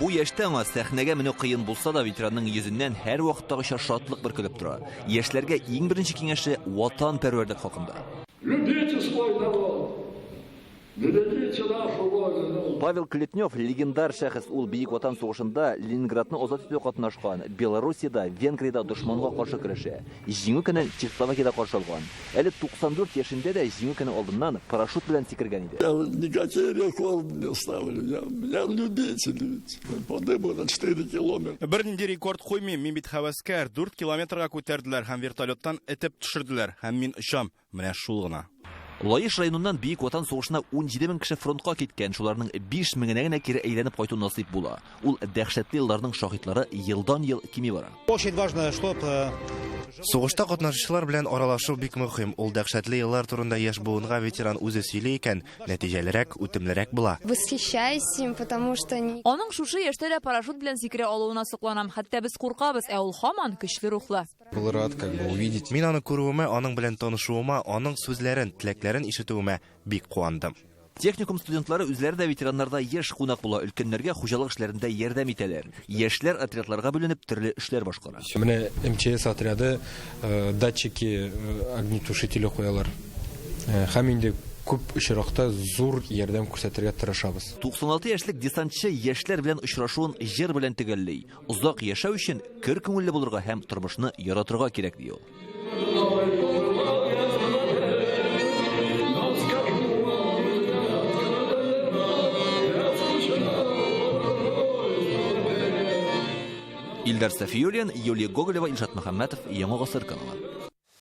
Бу яшьтә аңа сәхнәгә менү кыен булса да, ветеранның йөзеннән һәрвакыттагыча шатлык бөркелеп тора. Яшьләргә иң беренче киңәше ватанпәрвәрлек хакында. Любите свой народ! Берегите нашу Родину! Павел Клетнев, легендар шәхес, ул Бөек Ватан сугышында Ленинградны азат итүдә катнашкан, Белоруссиядә, Венгриядә дошманга каршы көрәшә. Җиңү көнен Чехословакиядә каршы алган. Әле 94 яшендә дә Җиңү көне алдыннан парашют белән сикергән иде. Я никакие рекорды не ставлю, я, я любитель ведь. По дыбу на 4 километра. Бернинди рекорд куймыйм, мин бит һәвәскәр. 4 километрга күтәрделәр һәм вертолеттан этеп төшерделәр. Һәм мин очам. Менә шул гына. Лаеш районыннан Бөек Ватан сугышына 17 мең кеше фронтка киткән, шуларның 5 меңенә генә кире әйләнеп кайту насыйп була. Ул дәһшәтле елларның шаһитлары елдан-ел кими бара. Очень важно, чтоб э, Сугышта катнашучылар белән аралашу бик мөһим. Ул дәһшәтле еллар турында яшь буынга ветеран үзе сөйли икән, нәтиҗәлерәк, үтемлерәк була. Восхищаюсь им, потому что Аның шушы яшьтә дә парашют белән сикерә алуына сокланам. Хәтта без куркабыз, ә ул һаман көчле рухлы. Был рад как бы увидеть. Мин аны күрүемә, аның белән танышуыма, аның сүзләрен, теләкләрен ишетүемә бик куандым. Техникум студентлары үзләре дә ветераннарда еш кунак була, өлкәннәргә хуҗалык эшләрендә ярдәм итәләр. Яшьләр отрядларга бүленеп төрле эшләр башкара. Менә МЧС отряды э, датчики э, огнетушители куялар. Э, һәм инде күп очракта зур ярдәм күрсәтергә тырышабыз. 96 яшьлек десантчы яшьләр белән очрашуын җыр белән төгәлли. Озак яшәү өчен көр күңелле булырга һәм тормышны яратырга кирәк, ди ул. Илдар Сафиуллин, Юлия Гоголева, Илшат Мөхәммәтов, Яңа Гасыр каналы.